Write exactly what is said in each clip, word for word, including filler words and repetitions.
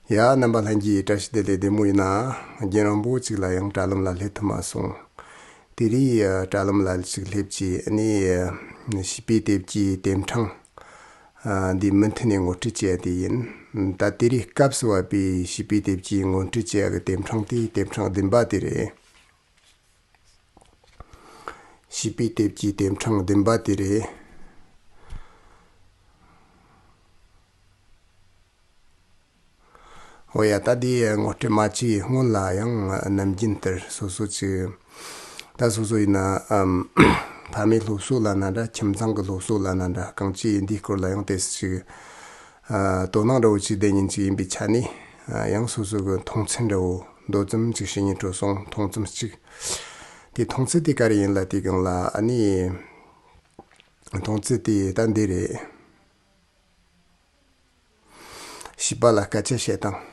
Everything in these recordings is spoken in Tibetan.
ཡ། རྣམ་པ་ལྷན་རྒྱས་བཀྲ་ཤིས་བདེ་ལེགས། བདེ་མོ་ཡིན་ན། རྒན་རིང་པོ་ཅིག་ལ་ཡང་དྲ་ལམ་ལ་སླེབས་ཐུབ་མ་སོང་། དེ་རིང་དྲ་ལམ་ལ་ཅིག་སླེབས་ཀྱིས་ནི་བྱིས་པའི་དེབ་ཀྱི་དེབ་ཕྲེང་འདི་མུ་མཐུད་ནས་ངོ་སྤྲོད་བྱེད་ཡ་དེ་ཡིན། ད་དེ་རིང་སྐབས་སུ་བབས་པའི་བྱིས་པའི་དེབ་ཀྱི་ངོ་སྤྲོད་བྱེད་ཡ་གི་དེབ་ཕྲེང་དེ་དེབ་ཕྲེང་བདུན་པ་དེ་རེད། བྱིས་པའི་དེབ་ཀྱི་དེབ་ཕྲེང་བདུན་པ་དེ་རེད། འོ་ཡ། ད་དེའི་ངོ་སྤྲོད་མ་བྱས་སྔོན་ལ་ཡང་ནམ་རྒྱུན་ལྟར་སོ་སོ་ཅིག་ད་སོ་སོ་ཡིན་ན་ཨམ། ཕ་མའི་སློབ་གསོ་ལ་ན་འདྲ། ཁྱིམ་ཚང་གི་སློབ་གསོ་ལ་ན་འདྲ། གང་ཅི་ཡིན་དེའི་སྐོར་ལ་ཡང་ཏོག་ཙམ་ཅིག་ཨ། དོ་སྣང་འདྲ་བོ་ཅིག་ལྡན་མཁན་ཅིག་ཡིན་པའི་ཆ་ནས། ཨ། ཡང་སོ་སོ་གི་མཐོང་ཚུལ་འདྲ་བོ་མདོ་ཙམ་ཅིག་བཤད་སྙིང་བྲོ་སོང་། མཐོང་ཙམ་གཅིག་དེ་མཐོང་ཚུལ་དེ་ག་རེ་ཡིན་ལབ་དུས་སྒང་ལ། ཨ་ནི་མཐོང་ཚུལ་དེ་ད་འདི་རེད། བྱིས་པ་ལ་སྐད་ཆ་བཤད་སྟངས།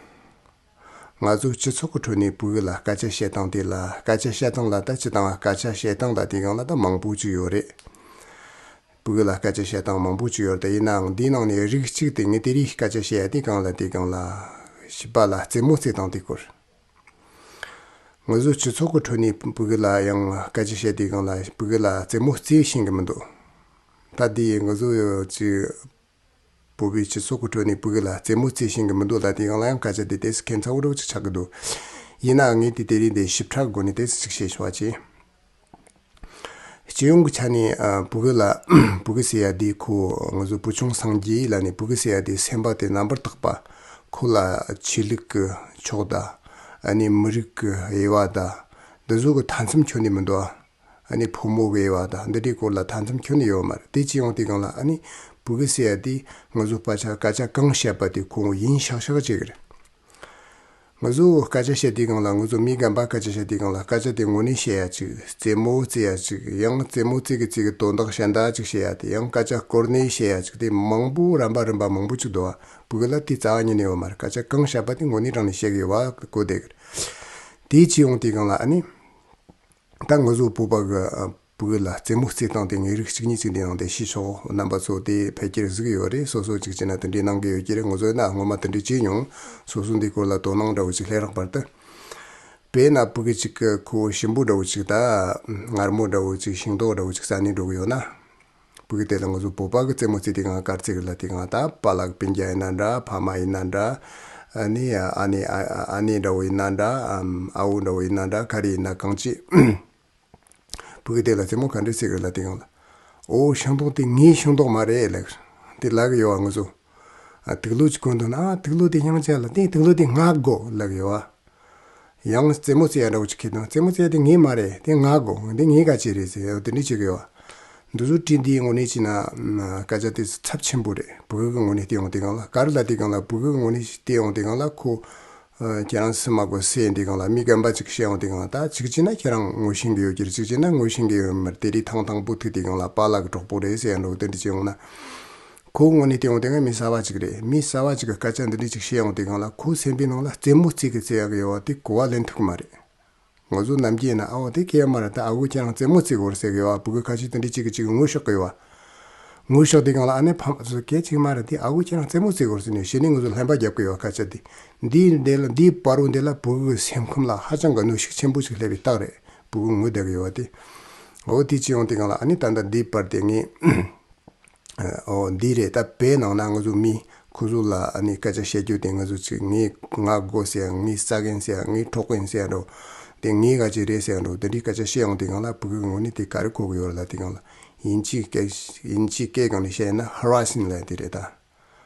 ང་ཚོའི་སྤྱི་ཚོགས་ཀྱི་ཁྲོད་ནས་ཕྲུ་གུ་ལ་སྐད་ཆ་བཤད་སྟངས་དེ་ལ། སྐད་ཆ་བཤད་སྟངས་ལ་ད་སྤྱིར་བཏང་སྐད་ཆ་བཤད་སྟངས་ལབ་དུས་སྒང་ལ་ད་མང་པོ་ཅིག་ཡོད་རེད། ཕྲུ་གུ་ལ་སྐད་ཆ་བཤད་སྟངས་མང་པོ་ཅིག་ཡོད་རེད། ཡིན་ནའང་འདིའི་ནང་ནས་རིགས་གཅིག་དེ་ངས་དེ་རིང་སྐད་ཆ་བཤད་ཡ་དེ་གང་ལབ་དུས་སྒང་ལ། བྱིས་པ་ལ་རྩེད་མོ་རྩེ་སྟངས་དེ་སྐོར། ང་ཚོའི་སྤྱི་ཚོགས་ཀྱི་ཁྲོད་ནས་ཕྲུ་གུ་ལ་ཡང་སྐད་ཆ་བཤད་དུས་སྒང་ལ་ཕྲུ་གུ་ལ་རྩེད་མོ་རྩེ་ཤེས་གི་མི་འདུག་ད་དེ་ང་ཚོ་ཅིག་བོད་པའི་སྤྱི་ཚོགས་ཀྱི་ཁྲོད་ནས་ཕྲུ་གུ་ལ་རྩེད་མོ་རྩེ་ཤེས་གི་མི་འདུག་ལབ་དུས་སྒང་ལ་ཡང་སྐད་ཆ་དེ་ཏོག་ཙམ་ཁྱད་མཚར་པོ་འདྲ་བོ་ཅིག་ཆགས་ཀྱི་འདུག་ཡིན་ནའང་ངས་དེ་དེ་རིང་དེ་ཞིབ་ཕྲ་སྒོ་ནས་ཏོག་ཙམ་ཅིག་བཤད་ཆོག་པ་བྱེད། སྤྱི་ཡོངས་ཀྱི་ཆ་ནས། ཨ། ཕྲུ་གུ་ལ། ཕྲུ་གུ་ཟེར་ཡ་དེ་ཁོ་ང་ཚོ་བུ་ཆུང་སངས་རྒྱས་ལབ་ནས། ཕྲུ་གུ་ཟེར་ཡ་དེ་སེམས་པ་དེ་རྣམ་པར་དག་པ། ཁོ་ལ་ཆོས་ལུགས་ཀྱི་ཕྱོགས་དང་། ཨ་ནི་མི་རིགས་ཀྱི་དབྱེ་བ་དང་། འདི་ཚོ་གི་མཐའ་མཚམས་ཁྱོན་ནས་མི་འདུག་ཨ་ནི་ཕོ་མོ་གི་དབྱེ་བ་དང་འདི་འདྲའི་སྐོར་ལ་མཐའ་མཚམས་ཁྱོན་ནས་ཡོད་མ་རེད། དེ་བྱས་ཡོང་དུས་སྒང་ལ། ཨ་ནི་ཕྲུ་གུ་ཟེར་ཡ་དེ་ང་ཚོ་ཕལ་ཆེར་སྐད་ཆ་གང་བཤད་པ་དེ་ཁོ་ཡིན་ཤག་ཤག་བྱེད་ཀྱི་རེད། ང་ཚོ་སྐད་ཆ་བཤད་དུས་སྒང་ལ། ང་ཚོ་མི་རྒན་པ་སྐད་ཆ་བཤད་དུས་སྒང་ལ། སྐད་ཆ་དེ་དངོས་གནས་བཤད་ཡ་ཅིག་རྩེད་མོ་རྩེ་ཡ་ཅིག་ཡང་རྩེད་མོ་རྩེ་གི་རྩེ་གི་དོན་དག་གཞན་དག་ཅིག་བཤད་ཡ་དེ། ཡང་སྐད་ཆ་སྐོར་ནས་བཤད་ཡ་ཅིག་དེ་མང་པོ། རིམ་པ་རིམ་པ་མང་པོ་ཅིག་འདུག་པ། ཕྲུ་གུ་ལ་དེ་རྩ་བ་ཉིད་ནས་ཡོད་མ་རེད། སྐད་ཆ་གང་བཤད་པ་དེ་དངོས་གནས་དྲང་ནས་བཤད་གི་ཡོད་པ་གོ་བསྡད་གི་རེད། དེ་བྱས་ཡོང་དུས་སྒང་ལ། ཨ་ནི། ད་ང་ཚོ་བོད་པ་གི། ཨ། ཕྲུ་གུ་ལ་རྩེད་མོ་རྩེ་སྟངས་དེ་ངས་རིགས་གཅིག་གཉིས་ཅིག་འདི་ནང་དེ་ཞུས་ཆོག་རྣམ་པ་ཚོ་དེ་ཕལ་ཆེར་གཟིགས་ཡོད་རེད། སོ་སོ་གཅིག་བྱས་ན་དེ་འདྲའི་གནང་གི་ཡོད་ཀྱི་རེད། ང་ཚོ་ཡིན་ན་སྔོན་མ་དེ་འདྲའི་བྱས་མྱོང་། སོ་སོ་འདི་སྐོར་ལ་དོ་སྣང་འདྲ་བོ་ཅིག་སླེབས་རག་བར་དུ། དཔེར་ན་ཕྲུ་གུ་གཅིག་གི་ཁོ་ཞིམ་པོ་འདྲ་བོ་ཅིག་ད་མངར་མོ་འདྲ་བོ་ཅིག་ཤིང་ཏོག་འདྲ་བོ་ཅིག་ཟ་ནས་འགྲོ་གི་ཡོད་ན། ཕྲུ་གུ་དེ་ལ་ང་ཚོ་བོད་པ་གི་རྩེད་མོ་རྩེ་དུས་སྒང་ག་རེ་རྩེ་གི་ལབ་དུས་སྒང་ད་པཱ་ལགས་སྤུན་ཀྱག་ཡིན་ན་འདྲ། ཕ་མ་ཡིན་ན་འདྲ། ཨ་ནི་ཨ་ནེ་ཨ་ཨ་ནེ་འདྲ་བོ་ཡིན་ན་འདྲ། ཨམ། ཨ་བོ་འདྲ་བོ་ཡིན་ན་འདྲ། ག་རེ་ཡིན་ན་གང་ཅི། ཕྲུ་གུ་དེ་ལ་རྩེད་མོ་ག་འདྲ་རྩེ་གི་ལབ་དུས་སྒང་ལ། ཨོ། ཤིང་ཏོག་དེ་ངའི་ཤིང་ཏོག་མ་རེད་ལབ། དེ་ལབ་གི་ཡོད་པ། ང་ཚོ། ཨ། དུག་ལོག་ཅིག་གོན་འདུག་ན། ཨ། དུག་ལོག་དེ་སྙིང་རྗེ་ལ། དེ་དུག་ལོག་དེ་ང་དགོས་ལབ་གི་ཡོད་པ། ཡང་རྩེད་མོ་རྩེ་ཡ་འདྲ་བོ་ཅིག་ཁེལ་དུས། རྩེད་མོ་རྩེ་ཡ་དེ་ངའི་མ་རེད། དེ་ང་དགོས། འདི་ངའི་སྐད་ཆ་རེད་ཟེར་ཡ་དེ་འདྲ་བྱེད་གི་ཡོད་པ། འདི་ཚོ་བྲིས་འདིའི་ངོ་ནས་བྱས་ན། ཨ། སྐད་ཆ་དེ་ཚབས་ཆེན་པོ་རེད། ཕྲུ་གུ་གི་ངོས་ནས་བལྟས་ཡོང་དུས་སྒང་ལ། ག་རེ་ལབ་དུས་སྒང་ལ། ཕྲུ་གུ་གི་ངོས་ནས་བལྟས་ཡོང་དུས་སྒང་ལ། ཁོ། ཨ། ཁྱེད་རང་སུ་མ་དགོས་ཟེར་དུས་སྒང་ལ། མི་རྒན་པ་ཅིག་བཤད་ཡོང་དུས་སྒང་ལ། ད་གཅིག་བྱས་ན་ཁྱེད་རང་ངོ་ཤེས་ཀྱི་ཡོད་ཀྱི་རེད། གཅིག་བྱས་ན་ངོ་ཤེས་ཀྱི་ཡོད་མ་རེད། དེ་རིང་ཐང་ཐང་པོ་ཐུག་དུས་སྒང་ལ་པཱ་ལགས་ཀྱི་གྲོགས་པོ་རེད་ཟེར་ཡ་འདྲ་བོ་དེ་འདྲ་བྱས་ཡོང་ན། ཁོའི་ངོས་ནས་བལྟས་ཡོང་དུས་སྒང་ལ། མི་གསར་པ་ཅིག་རེད། མི་གསར་པ་ཅིག་གིས་སྐད་ཆ་འདི་འདྲ་ཅིག་བཤད་ཡོང་དུས་སྒང་ལ། ཁོའི་སེམས་པའི་ནང་ལ་རྩེད་མོ་རྩེ་གི་རྩེ་ཡག་གི་ཡོད་པ་དེ་གོ་བ་ལེན་ཐུབ་ཀྱི་མ་རེད། ང་ཚོ་ནམ་རྒྱུན་ཡིན་ན། ཨ་འོ། དེ་གལ་མ་རེད། ད་ཨ་ཁུ་ཁྱེད་རང་རྩེད་མོ་རྩེ་གི་ཡོད་རེད་ཟེར་གི་ཡོད་པ། ཕྲུ་གུ་ཁ་ཤས་དེ་འདྲ་ཅིག་གིས་ཅིག་ངུ་ཤོར་གི་ཡོད་པ། ངུ་ཤོར་དུས་སྒང་ལ། ཨ་ནི་ཕ་མ་ཚོས་གལ་ཅིག་མ་རེད། དེ་ཨ་ཁུ་ཁྱེད་རང་རྩེད་མོ་རྩེ་གི་ཡོད་རེད་ཟེར་ནས་གཞི་ནས་ང་ཚོ་ལྷན་པ་རྒྱབ་གི་ཡོད་པ། སྐད་ཆ་དེ། འདིའི་འདི་ལ། འདིའི་བར་དུ་འདི་ལ་ཕྲུ་གུའི་སེམས་ཁམས་ལ་ཧ་ཅང་གི་གནོན་ཤུགས་ཆེན་པོ་ཞིག་སླེབས་པའི་རྟགས་རེད། ཕྲུ་གུ་ངུ་བསྡད་གི་ཡོད་པ་དེ། འོ། དེ་བྱས་ཡོང་དུས་སྒང་ལ། ཨ་ནི་ད་ལྟ་འདིའི་བར་དེ་ངས། ཨོ། འདི་རེད། ད་བོད་ནང་ན་ང་ཚོ་མི་ཁོ་ཚོ་ལ། ཨ་ནི་སྐད་ཆ་བཤད་རྒྱུ་དེ། ང་ཚོ་ཅིག་ངས་ང་དགོས་ཟེར་ཡ། ངས་ཟ་གི་ཡིན་ཟེར་ཡ། ངས་འཕྲོག་གི་ཡིན་ཟེར་ཡ་འདྲ་བོ། དེ་ངའི་སྐད་ཆ་རེད་ཟེར་ཡ་འདྲ་བོ། དེ་འདྲའི་སྐད་ཆ་བཤད་ཡོང་དུས་སྒང་ལ། ཕྲུ་གུའི་ངོས་ནས་དེ་ག་རེ་གོ་གི་ཡོད་རེད་ལབ་དུས་སྒང་ལ། དབྱིན་ཇིའི་སྐད། དབྱིན་ཇིའི་སྐད་སྒང་ནས་བཤད་ན་ཧ་ར་སིང་ལབ་ཡ་དེ་རེད་ད།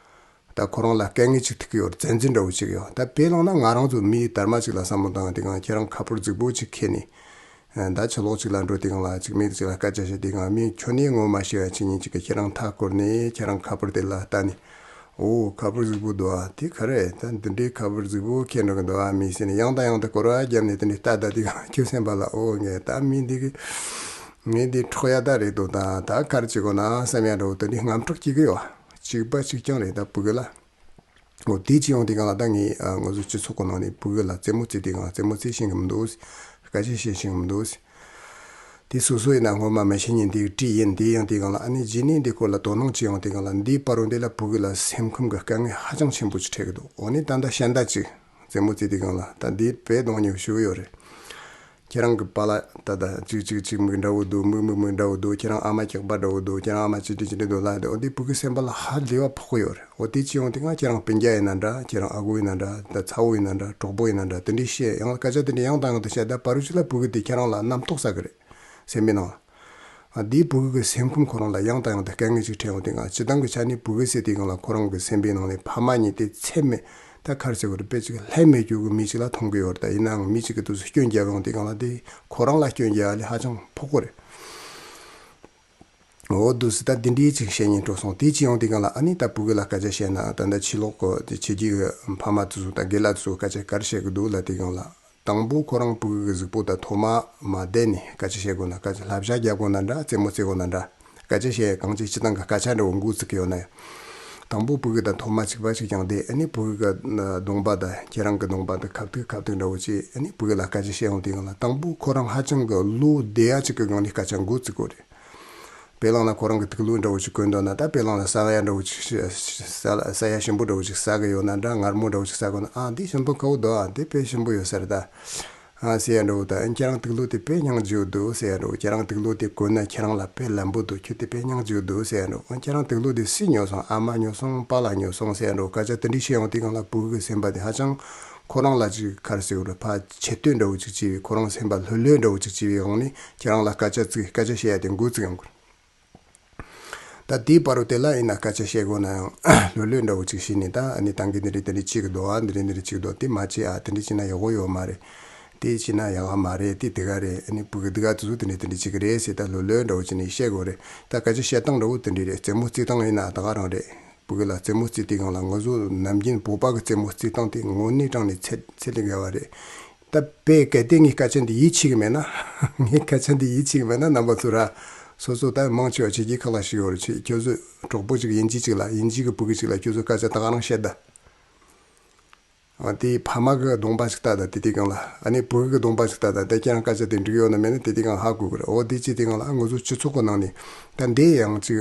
ད་ཁོ་རང་ལ་དཀའ་ངལ་ཅིག་ཐུག་གི་ཡོད་རེད། བཙན་འཛུལ་འདྲ་བོ་བྱེད་ཀྱི་ཡོད། ད་བོད་ལ་ན་ང་རང་ཚོ་མི་དར་མ་ཅིག་ལ་བསམ་བློ་བཏང་དུས་སྒང་། ཁྱེད་རང་ཁ་པར་རྫིག་པོ་ཅིག་ཁྱེར་ནས། ཨ། ད་ཕྱི་ལོགས་ཅིག་ལ་འགྲོ་དུས་སྒང་ལ། ཅིག་མི་ཅིག་ལ་སྐད་ཆ་བཤད་དུས་སྒང་། མི་ཁྱོན་ནས་ངོ་མ་ཤེས་པ་ཅིག་ཉིད་ཅིག་གིས་ཁྱེད་རང་མཐའ་བསྐོར་ནས་ཁྱེད་རང་ཁ་པར་དེ་ལ་ལྟ་ནས། ཨོ། ཁ་པར་རྫིག་པོ་འདུག་ཨ། དེ་ག་རེ། ད་འདི་འདྲའི་ཁ་པར་རྫིག་པོ་ཁྱེར་འགྲོ་གི་འདུག་ཨ། མི་ཟེར་ནས་ཡང་དང་ཡང་དུ་སྐོར་བ་བརྒྱབ་ནས། དེ་འདྲའི་ལྟ་ད་དུས་སྒང་། ཁྱོད་སེམས་པ་ལ། ཨོ། ངས་ད་མི་འདི་གི། མི་འདི་འཕྲོག་ཡ་ད་རེད་འདུག་ད་ད་ག་རེ་བྱེད་དགོས་ན་བསམ་ཡ་འདྲ་བོ་དེ་འདྲའི་དངངས་སྐྲག་སྐྱེ་གི་ཡོད། གཅིག་པ་གཅིག་རྐྱང་རེད་ད་ཕྲུ་གུ་ལ། འོ། དེ་བྱས་ཡོང་དུས་སྒང་ལ། ད་ངས། ཨ། ང་ཚོ་སྤྱི་ཚོགས་ཀྱི་ནང་ནས་ཕྲུ་གུ་ལ་རྩེད་མོ་རྩེ་དུས་སྒང་། རྩེད་མོ་རྩེ་ཤེས་ཀྱི་མི་འདུག་སྐད་ཆ་བཤད་ཤེས་ཀྱི་མི་འདུག་དེ་སོ་སོ་ཡིན་ན་སྔོན་མ་མི་ཤེས་ཉིན་དེ་བྲིས་ཡིན། དེ་ཡང་དེ་སྒང་ལ་ཨ་ནི་རྗེས་ནས་འདི་སྐོར་ལ་དོ་སྣང་བྱས་ཡོང་དུས་སྒང་ལ་འདིའི་བར་རུ་འདི་ལ་ཕྲུ་གུ་ལ་སེམས་ཁམས་ཀྱི་དཀའ་ངལ་ཧ་ཅང་ཆེན་པོ་ཅིག་འཕྲད་ཀྱི་འདུག་འོ་ནི་ད་ལྟ་ཤ་འདའ་ཅིག་རྩེད་མོ་རྩེ་དུས་སྒང་ལ་ད་འདི་དཔེ་གདོང་ཉེས་ཞུ་གི་ཡོད་རེད། ཁྱེད་རང་གི་པཱ་ལགས་ད་ལྟ་ཅིག་ཅིག་ཅིག་མིག་འདྲ་བོ་འདུག་མིག་མིག་མིག་འདྲ་བོ་འདུག་ཁྱེད་རང་ཨ་མ་སྐྱག་པ་འདྲ་བོ་འདུག་ཁྱེད་རང་ཨ་མ་ཅི་འདྲ་ཅི་འདྲ་འདུག་ལབ་དེ། འོ་འདི་ཕྲུ་གུའི་སེམས་པ་ལ་ཧ་ལས་པ་ཕོག་གི་ཡོད་རེད། འོ་དེ་ཅི་ཡོང་དུས་ང་ཁྱེད་རང་སྤུན་ཀྱག་ཡིན་ན་འདྲ། ཁྱེད་རང་ཨ་ཁུ་ཡིན་ན་འདྲ། ད་ཚ་བོ་ཡིན་ན་འདྲ། གྲོགས་པོ་ཡིན་ན་འདྲ། དེ་འདྲའི་བཤད་ཡང་སྐད་ཆ་དེ་འདྲ་ཡང་དང་ཡང་དུ་བཤད། ད་བར་རུ་ཅིག་ལ་ཕྲུ་གུ་དེ་ཁྱེད་རང་ལ་རྣམ་རྟོག་ཟ་གི་རེད། སེམས་པའི་ནང་ལ། ཨ་དེའི་ཕྲུ་གུ་གི་སེམས་ཁམས་ཁོ་རང་ལ་ཡང་དང་ཡང་དུ་དཀའ་ངལ་ཅིག་འཕྲད་ཡོང་དུས་ང་སྤྱིར་བཏང་གི་ཆ་ནས་ཕྲུ་གུ་ཟེར་དུས་སྒང་ལ་ཁོ་རང་གི་སེམས་པའི་ནང་ནས་ཕ་མ་གཉིས་དེ་ཚད་མེད། ད་ག་རེ་ཟེར་དགོས་རེད། དཔེ་ཅིག་ལྷད་མེད་རྒྱུ་གི་མི་ཅིག་ལ་མཐོང་གི་ཡོད་རེད། ད་ཡིན་ནའང་མི་ཅིག་གི་དུས་སུ་སྐྱོན་རྒྱབ་ཡོང་དུས་སྒང་ལ་དེ་ཁོ་རང་ལ་སྐྱོན་རྒྱབ་ཡ་ལས་ཧ་ཅང་ཕོག་གི་རེད། འོ་འདུག་སེ་ད་འདི་འདྲའི་ཅིག་བཤད་སྙིང་བྲོ་སོང་། དེ་ཅི་ཡོང་དུས་སྒང་ལ་ཨ་ནི་ད་ཕྲུ་གུ་ལ་སྐད་ཆ་བཤད་ན་ད་ལྟ་ཕྱི་ལོགས་གི་དེ་ཕྱི་རྒྱལ་གི་ཕ་མ་དེ་ཚོ་ད་རྒན་ལགས་དེ་ཚོ་སྐད་ཆ་ག་རེ་བཤད་གི་འདུག་ལབ་དུས་སྒང་ལ། དང་པོ་ཁོ་རང་ཕྲུ་གུ་གི་གཟུགས་པོ་དང་ཐོག་མ་མ་བསྡད་ནས་སྐད་ཆ་བཤད་དགོས་ན། སྐད་ཆ་ལབ་ཞྭ་རྒྱག་དགོས་ན་འདྲ། རྩེད་མོ་རྩེ་དགོས་ན་འདྲ། སྐད་ཆ་བཤད་ཡ་གང་ཅི་སྤྱིར་བཏང་གི་སྐད་ཆ་འདྲ་བོ་འགོ་བཙུགས་ཀྱི་ཡོད་ན་ཡང་། དང་པོ་ཕྲུ་གུ་དང་ཐོག་མ་གཅིག་པ་གཅིག་རྐྱང་དེ་ཨ་ནི་ཕྲུ་གུ་གི་གདོང་པ་དང་ཁྱེད་རང་གི་གདོང་པ་དང་ཁ་ཐུག་ཁ་ཐུག་འདྲ་བོ་ཅིག་ཨ་ནི་ཕྲུ་གུ་ལ་སྐད་ཆ་བཤད་ཡོང་དུས་སྒང་ལ་དང་པོ་ཁོ་རང་ཧ་ཅང་གི་བློ་བདེ་ཡ་ཅིག་གི་སྒང་ནས་སྐད་ཆ་འགོ་བཙུགས་དགོས་རེད། དཔེ་བླངས་ན་ཁོ་རང་གི་དུག་ལོག་འདྲ་བོ་ཅིག་གོན་འདུག་ན། ད་དཔེ་བླངས་ན་ཟ་ཡ་འདྲ་བོ་ཅིག་ཟ་ཟ་ཡ་ཞིམ་པོ་འདྲ་བོ་ཅིག་ཟ་གི་ཡོད་ན་འདྲ། མངར་མོ་འདྲ་བོ་ཅིག་ཟ་གི་ཡོད་ན། ཨ་འདི་ཞིམ་པོ་ཁ་བོ་འདུག་ཨ་འདི་དཔེ་ཞིམ་པོ་ཡོད་ས་རེད་ད། ཨ་ཟེར་ཡ་འདྲ་བོ་ད། ཨ་ཁྱེད་རང་དུག་ལོག་དེ་དཔེ་མྱང་རྒྱུ་འདུག་ཟེར་ཡ་འདྲ་བོ། ཁྱེད་རང་དུག་ལོག་དེ་གོན་ན་ཁྱེད་རང་ལ་དཔེ་ལམ་པོ་འདུག་ཁྱོད་དེ་དཔེ་མྱང་རྒྱུ་འདུག་ཟེར་ཡ་འདྲ་བོ། ཨ་ཁྱེད་རང་དུག་ལོག་དེ་སུས་ཉོས་སོང་། ཨ་མ་ཉོས་སོང་། པཱ་ལགས་ཉོས་སོང་ཟེར་ཡ་འདྲ་བོ། སྐད་ཆ་དེ་འདྲ་བཤད་ཡོང་དུས་སྒང་ལ་ཕྲུ་གུ་གི་སེམས་པ་དེ་ཧ་ཅང་ཁོ་རང་ལ་ཅིག་ག་རེ་ཟེར་དགོས་རེད། ཕར་ཆེ་བསྟོད་འདྲ་བོ་ཅིག་བྱས་པའི། ཁོ་རང་སེམས་པ་ལྷོད་ལྷོད་འདྲ་བོ་ཅིག་བྱས་པའི་དབང་ནས་ཁྱེད་རང་ལ་སྐད་ཆ་ཅིག་སྐད་ཆ་བཤད་ཡ་དེ་འགོ་བཙུགས་ཡོང་གི་རེད། ད་དེའི་བར་དུ་དེ་ལ་ཡིན་ན་སྐད་ཆ་བཤད་དགོས་ན་ཡང་ལྷོད་ལྷོད་འདྲ་བོ་ཅིག་བྱས་ནས། ད་ཨ་ནི་ད་གིན་འདི་འདྲ་འདི་འདྲ་བྱེད་ཀྱི་འདུག་ཨ་འདི་འདྲ་འདི་འདྲ་བྱེད་ཀྱི་འདུག་དེ་མ་བྱེད་ཨ། དེ་འདྲ་བྱས་ན་ཡག་པོ་ཡོད་མ་རེད། དེ་བྱས་ན་ཡག་ག་མ་རེད། དེ་དེ་ག་རེད། ཨ་ནི་ཕྲུ་གུ་དེ་ག་དེ་ཚོ་དེ་འདྲ་དེ་འདྲ་བྱེད་ཀྱི་རེད་ཟེར། ད་ལྷོད་ལྷོད་འདྲ་བོ་བྱས་ནས་བཤད་དགོས་རེད། ད་སྐད་ཆ་བཤད་སྟངས་འདྲ་བོ་དེ་འདྲ་རེད། རྩེད་མོ་རྩེ་སྟངས་ཡིན་ན་ད་ག་རང་རེད། ཕྲུ་གུ་ལ་རྩེད་མོ་རྩེ་དུས་སྒང་ལ་ང་ཚོ་ནམ་རྒྱུན་བོད་པ་གི་རྩེད་མོ་རྩེ་སྟངས་དེ་དངོས་གནས་དྲང་ནས་ཚད་ཚད་ལས་བརྒལ་བ་རེད། ད་དཔེ་གལ་ཏེ་ངའི་སྐད་ཆ་འདི་ཡིད་ཆེས་ཀྱི་མེད་ན། ངའི་སྐད་ཆ་འདི་ཡིད་ཆེས་ཀྱི་མེད་ན་རྣམ་པ་ཚོ་ར། སོ་སོ་ད་མང་ཆེ་བ་ཕྱི་རྒྱལ་ཁག་ལ་བཞུགས་ཡོད་རེད། ཁྱེད་ཁྱོད་ཚོ་གྲོགས་པོ་ཅིག་དབྱིན་ཇི་ཅིག་ལ། དབྱིན་ཇི་གི་ཕྲུ་གུ་ཅིག་ལ་ཁྱོད་ཚོ་སྐད་ཆ་ད་ག་རང་བཤད་ད། ཨ་དེའི་ཕ་མ་གི་གདོང་པ་ཅིག་ལྟ་ད། དེ་དུས་སྒང་ལ་ཨ་ནི་ཕྲུ་གུ་གི་གདོང་པ་ཅིག་ལྟ་ད། དེ་ཁྱེད་རང་སྐད་ཆ་དེ་འགྲིག་ཡོད་ན་མེད་ན་དེ་དུས་སྒང་ཧ་གོ་གི་རེད། འོ་དེ་བྱེད་དུས་སྒང་ལ་ཨ་ང་ཚོ་སྤྱི་ཚོགས་གི་ནང་ནས་ད་འདི་ཡང་ཅིག་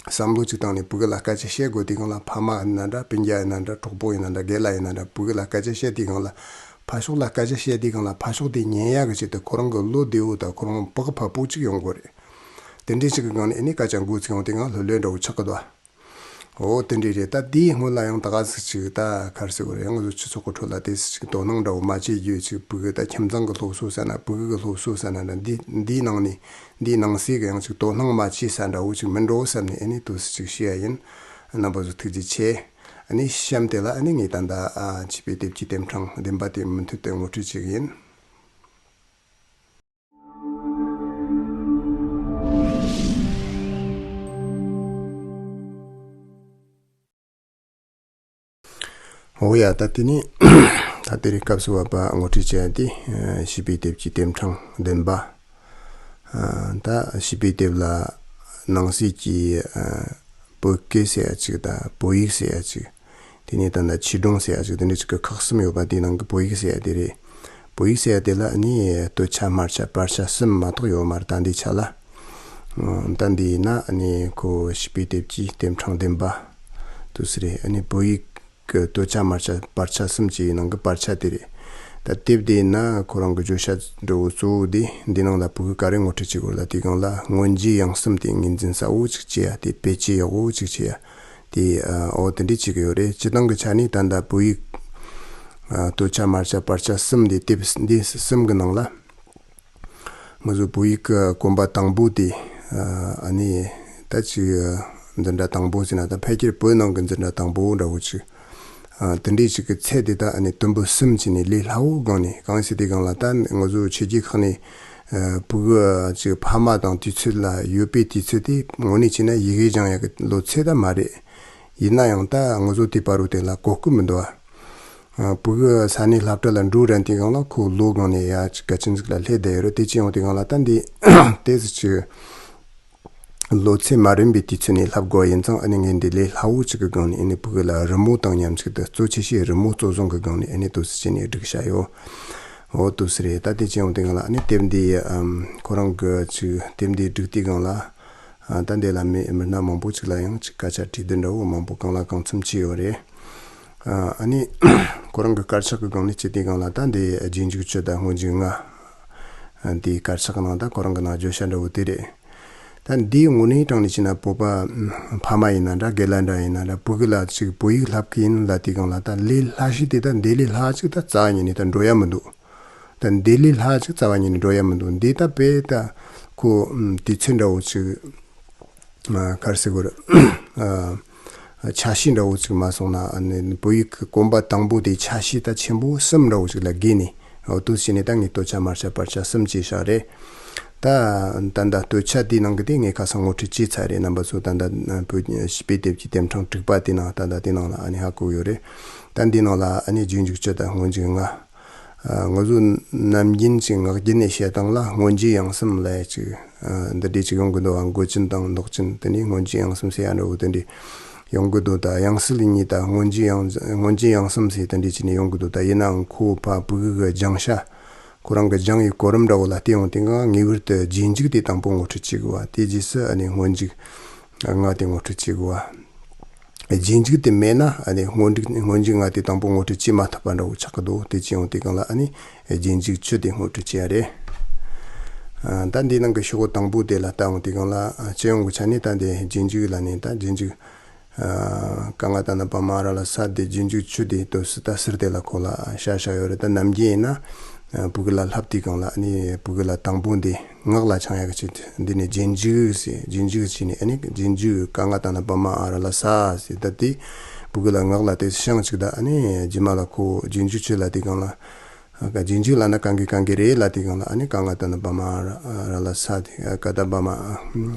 བསམ་བློ་ཅིག་བཏང་ནས་ཕྲུ་གུ་ལ་སྐད་ཆ་བཤད་དགོས་དུས་སྒང་ལ། ཕ་མ་ཡིན་ན་འདྲ། སྤུན་ཀྱག་ཡིན་ན་འདྲ། གྲོགས་པོ་ཡིན་ན་འདྲ། རྒན་ལགས་ཡིན་ན་འདྲ། ཕྲུ་གུ་ལ་སྐད་ཆ་བཤད་དུས་སྒང་ལ། ཕར་ཕྱོགས་ལ་སྐད་ཆ་བཤད་དུས་སྒང་ལ་ཕར་ཕྱོགས་དེ་ཉན་ཡག་གི་ཆེད་དུ་ཁོ་རང་གི་བློ་བདེ་བོ་དང་ཁོ་རང་བག་ཕེབས་པོ་ཅིག་ཡོང་དགོས་རེད། དེ་འདྲའི་ཅིག་གི་སྒང་ནས་ཨ་ནི་སྐད་ཆ་འགོ་བཙུགས་ཡོང་དུས་སྒང་ལྷོད་ལྷོད་འདྲ་བོ་ཆགས་ཀྱི་འདུག་ཨ། འོ་དེ་འདྲ་རེད། ད་དེའི་སྔོན་ལ་ཡང་ད་ག་ཟིག་ཅིག་ད་ག་རེ་ཟེར་དགོས་རེད། ཡང་ང་ཚོ་སྤྱི་ཚོགས་ཀྱི་ཁྲོད་ལ་དེ་ཟིག་ཅིག་དོ་སྣང་འདྲ་བོ་མ་བྱེད་རྒྱུ་ཅིག་ཕྲུ་གུ་ད་ཁྱིམ་ཚང་གི་སློབ་གསོ་ཟེར་ན། ཕྲུ་གུ་གི་སློབ་གསོ་ཟེར་ན་འདྲ། འདི་འདིའི་ནང་ནས་འདིའི་ནང་གསེས་ཀྱི་ཡང་ཅིག་དོ་སྣང་མ་བྱས་ས་འདྲ་བོ་ཅིག་མིན་འགྲོ་བསམ་ནས་ཨ་ནི་དུ་ཟིག་ཅིག་ཞུ་ཡ་ཡིན། རྣམ་པ་ཚོ་ཐུགས་རྗེ་ཆེ། ཨ་ནི་གཤམ་དེ་ལ་ཨ་ནི་ངས་ད་ལྟ་ཨ་བྱིས་པའི་དེབ་ཀྱི་དེབ་གྲངས་བདུན་པ་དེ་མུ་མཐུད་དུ་ངོ་སྤྲོད་བྱེད་ཀྱི་ཡིན། འོ་ཡ། ད་དེ་ནི་ད་དེ་རིང་སྐབས་སུ་བབ་པ་ངོ་སྤྲོད་བྱས་ཏེ། ཨ་བྱིས་པའི་དེབ་ཀྱི་དེབ་གྲངས་བདུན་པ། ཨ་ད་བྱིས་པའི་དེབ་ལ་ནང་གསེས་ཀྱི་ཨ་བོད་སྐད་ཟེར་ཡ་ཅིག་དང་བོད་ཡིག་ཟེར་ཡ་ཅིག་དེ་ནས་ད་ལྟ་ཆོས་སྒྲུང་ཟེར་ཡ་ཅིག་དེ་འདྲ་ཅིག་གི་ཁག་གསུམ་ཡོད་པ་དེའི་ནང་གི་བོད་ཡིག་ཟེར་ཡ་དེ་རེད། བོད་ཡིག་ཟེར་ཡ་དེ་ལ་ནི་སྟོད་ཆ་སྨད་ཆ་བར་ཆ་གསུམ་མ་གཏོགས་ཡོད་མ་རེད། ད་འདིའི་ཆ་ལ། ཨ་ད་འདི་ཡིན་ན་ནི་ཁོ་བྱིས་པའི་དེབ་ཀྱི་དེབ་གྲངས་བདུན་པ་དུ་ཟེར་རེད། ནི་བོད་ཡིག་གི་སྟོད་ཆ་སྨད་ཆ་བར་ཆ་གསུམ་བཅས་ནང་གི་བར་ཆ་དེ་རེད། ད་དེབ་དེ་ཡིན་ན་ཁོ་རང་གི་བརྗོད་བྱ་འདྲ་བོ་གཙོ་བོ་དེ་འདི་ནང་ལ་ཕྲུ་གུ་ག་རེ་ངོ་སྤྲོད་བྱེད་དགོས་རེད་ལབ་དུས་སྒང་ལ། སྔོན་རྗེས་ཡང་སེམས་དེ་ངོས་འཛིན་གསལ་བོ་ཅིག་བྱེད་ཡ། དེ་བེད་སྤྱོད་ཡག་པོ་ཅིག་བྱེད་ཡ། དེ་ཨ་འོ་དེ་འདྲས་བྱེད་ཀྱི་ཡོད་རེད། སྤྱིར་བཏང་གི་ཆ་ནས་ད་ལྟ་བོད་ཡིག་ཨ་སྟོད་ཆ་སྨད་ཆ་བར་ཆ་གསུམ་དེ། དེབ་འདི་གསུམ་གི་ནང་ལ་ང་ཚོ་བོད་ཡིག་གི་གོམ་པ་དང་པོ་དེ། ཨ་ནི་ད་ཅིག་འཛིན་གྲྭ་དང་པོ་ཟེར་ན་ད་ཕལ་ཆེར་བོད་ནང་གི་འཛིན་གྲྭ་དང་པོ་འདྲ་བོ་ཅིག་ཨ་དེ་འདྲས་ཅིག་གི་ཚད་དེ་ད་ཨ་ནི་དུམ་བུ་གསུམ་བྱས་ནས་ལས་སླ་བོ་སྒང་ནས། གང་ཟེར་དུས་སྒང་ལ་ད་ང་ཚོ་ཕྱི་རྒྱལ་ཁག་ནས་ཨ་ཕྲུ་གུ་ཅིག་ཕ་མ་དང་དུས་ཚོད་ལ་ཡོད་པའི་དུས་ཚོད་དེ་དངོས་གནས་བྱས་ན་ཡི་གེ་སྦྱང་ཡག་གི་ལོ་ཚད་ད་མ་རེད། ཡིན་ན་ཡང་ད་ང་ཚོ་དེ་བར་དུ་དེ་ལ་གོ་སྐབས་མི་འདུག་ཨ། ཨ་ཕྲུ་གུ་ས་གནས་སློབ་གྲྭ་ལ་འགྲོ་རན་དུས་སྒང་ལ་ཁོ་ལོ་སྒང་ནས་ཡ་ཅིག་ག་ཅི་ཟིག་ལ་སླེབས་བསྡད་ཡོད་རེད། དེ་བྱས་ཡོང་དུས་སྒང་ལ་ད་འདི་དེ་ཟིག་ཅིག་ལོ་ཚད་མ་རན་པའི་དུས་ཚོད་ནས་ལྷབ་དགོས་ཡིན་ཙང་། ཨ་ནི་ངས་འདི་ལས་སླ་བོ་ཅིག་གི་སྒང་ནས་ཨ་ནི་ཕྲུ་གུ་ལ་རི་མོ་དང་མཉམ་ཅིག་ཏུ་གཙོ་ཆེ་ཤོས་རི་མོ་གཙོ་བཟུང་གི་སྒང་ནས་ཨ་ནི་དུ་ཟིག་བྱས་ནས་སྒྲིག་བྱ་ཡོད། འོ་དུ་སི་རེད། ད་དེ་ཅི་ཡོང་དེ་གང་ལ་ཨ་ནི་དེབ་འདི་ཨམ་ཁོ་རང་གི་ཅིག་དེབ་འདི་སྒྲིག་དུས་གང་ལ་ཨ་ད་འདི་ལ་མི་མི་སྣ་མང་པོ་ཅིག་ལ་ཡང་ཅིག་སྐད་ཆ་དྲིས་དུས་འདྲ་བོ་མང་པོ་གང་ལ་གང་འཚམ་ཅི་ཡོད་རེད། ཨ་ཨ་ནི་ཁོ་རང་གི་དཀར་ཆག་གི་སྒང་ནས་ཅི་དེ་གང་ལ་ད་འདི་རྗེས་འཇུག་བཅུ་དང་སྔོན་འཇུག་ལྔ། ཨ་འདི་དཀར་ཆག་གི་ནང་ད་ཁོ་རང་གི་ནང་བརྗོད་བྱ་འདྲ་བོ་དེ་རེད། ད་འདིའི་དངོས་གནས་དྲང་ནས་བྱས་ན་བོད་པ་ཕ་མ་ཡིན་ན་འདྲ་རྒན་ལགས་འདྲ་ཡིན་ན་འདྲ་བོད་གི་ལ་ཅིག་བོད་ཡིག་བསླབ་གི་ཡིན་ལ་དེ་གང་ལ་ད་ལས་སླ་ཤོས་དེ་ད་འདི་ལས་སླ་ཅིག་ད་རྩ་བ་ཉིད་ནས་ད་འགྲོ་ཡ་མི་འདུག་ད་འདི་ལས་ལྷག་ཅིག་རྩ་བ་ཉིད་ནས་འགྲོ་ཡ་མི་འདུག་འདི་ད་དཔེ་ད་ཁོ་དུས་ཚོད་འདྲ་བོ་ཅིག་ག་རེ་ཟེར་དགོས་རེད། ཆ་ཤས་འདྲ་བོ་ཅིག་མ་སོང་ན་ཨ་ནི་བོད་ཡིག་གི་གོམ་པ་དང་པོ་དེ་ཆ་ཤས་ད་ཆེན་པོ་གསུམ་འདྲ་བོ་ཅིག་ལ་བགོས་ནས་འོ་དུས་ཕྱིན་ནས་ད་ངས་སྟོད་ཆ་མར་ཆ་བར་ཆ་གསུམ་བྱས་བཞག་རེད། ད་ད་ད་སྟོད་ཆ་དེའི་ནང་གི་དེ་ངས་ཁ་སང་ངོ་སྤྲོད་བྱས་ཚར་རེད། རྣམ་པ་ཚོ་ད་ད་བོད་ཞི་བའི་དེབ་ཀྱི་དེབ་ཕྲེང་དྲུག་པ་དེ་ནང་ད་ད་དེ་ནང་ལ་ཨ་ནི་ཧ་གོ་ཡོད་རེད། ད་འདི་ནང་ལ་ཨ་ནི་རྗེས་འཇུག་བཅུ་དང་སྔོན་འཇུག་ལྔ། ཨ་ང་ཚོ་ནམ་རྒྱུན་གྱི་ངག་རྒྱུན་ནས་བཤད་སྟངས་ལ་སྔོན་འཇུག་དབྱངས་གསུམ་ལབ་ཡ་ཅིག་ཨ་འདི་འདྲས་ཅིག་ཡོང་གི་འདུག་ཨ་འགོ་ཅན་དང་འདོགས་ཅན་དེ་ནས་སྔོན་འཇུག་དབྱངས་གསུམ་ཟེར་ཡ་འདྲ་བོ་དེ་འདྲས་ཡོང་གི་འདུག་ད་དབྱངས་གསལ་གཉིས་ད་སྔོན་འཇུག་དབྱངས་སྔོན་འཇུག་དབྱངས་གསུམ་ཟེར་དེ་འདྲས་ཅིག་ནས་ཡོང་གི་འདུག་ད་ཡིན་ནའང་ཁོ་ཕ་ཕྲུ་གུ་གི་སྦྱང་བྱ་ཁོ་རང་གི་སྦྱང་ཡི་གོ་རིམ་འདྲ་བོ་ལ་བལྟས་ཡོང་དུས་ངེས་པར་དུ་རྗེས་འཇུག་དེ་དང་པོ་ངོ་སྤྲོད་བྱེད་དགོས་པ་དེ་རྗེས་སུ་ཨ་ནི་སྔོན་འཇུག་ལྔ་དེ་ངོ་སྤྲོད་བྱེད་དགོས་པ། རྗེས་འཇུག་དེ་མེད་ན་ཨ་ནི་སྔོན་འཇུག་སྔོན་འཇུག་ལྔ་དེ་དང་པོ་ངོ་སྤྲོད་བྱེད་མ་ཐུབ་པ་འདྲ་བོ་ཆགས་ཀྱི་འདུག་དེ་ཅི་ཡོང་དུས་གང་ལ་ཨ་ནི་རྗེས་འཇུག་བཅུ་དེ་ངོ་སྤྲོད་བྱེད་ཡ་རེད། ཨ་ད་འདི་ནང་གི་ཤོག་གུ་དང་པོ་དེ་ལ་ལྟ་ཡོང་དུས་གང་ལ་ཨ་སྤྱི་ཡོངས་ཀྱི་ཆ་ནས་ད་འདི་རྗེས་འཇུག་ལ་ནི་ད་རྗེས་འཇུག་ཨ་ཀ་ང་ད་ན་པ་མ་ར་ལ་ས་དེ་རྗེས་འཇུག་བཅུ་དེ་དུས་སུ་ད་ཟུར་དེ་ལ་ཁོ་ལ་བཞག་བཞག་ཡོད་རེད། ད་ནམ་རྒྱུན་ཡིན་ན་ཨ་ཕྲུ་གུ་ལ་བསླབ་དུས་གང་ལ་ཨ་ནི་ཕྲུ་གུ་ལ་དང་པོ་འདི། ངག་ལ་འཆང་ཡག་གི་ཆེད་དུ་འདི་ནི་རྗེས་འཇུག་ཟེར། རྗེས་འཇུག་བྱས་ནས་ཨ་ནི་རྗེས་འཇུག་ཀ་ང་ད་ན་པ་མ་ཨ་ར་ལ་ས་ཟེར། ད་དེ་བུ་གུ་ལ་ངག་ལ་དེ་ཤང་ཅིག་ད་ཨ་ནི་རྗེས་མ་ལ་ཁོ་རྗེས་འཇུག་ཆོས་ལ་དེ་གང་ལ་རྗེས་འཇུག་ལ་ན་གང་གི་གང་གི་རེད་ལ་དེ་གང་ལ་ཨ་ནི་ཀ་ང་ད་ན་པ་མ་ཨ་ར་ལ་ས་དེ་ཀ་ད་པ་མ་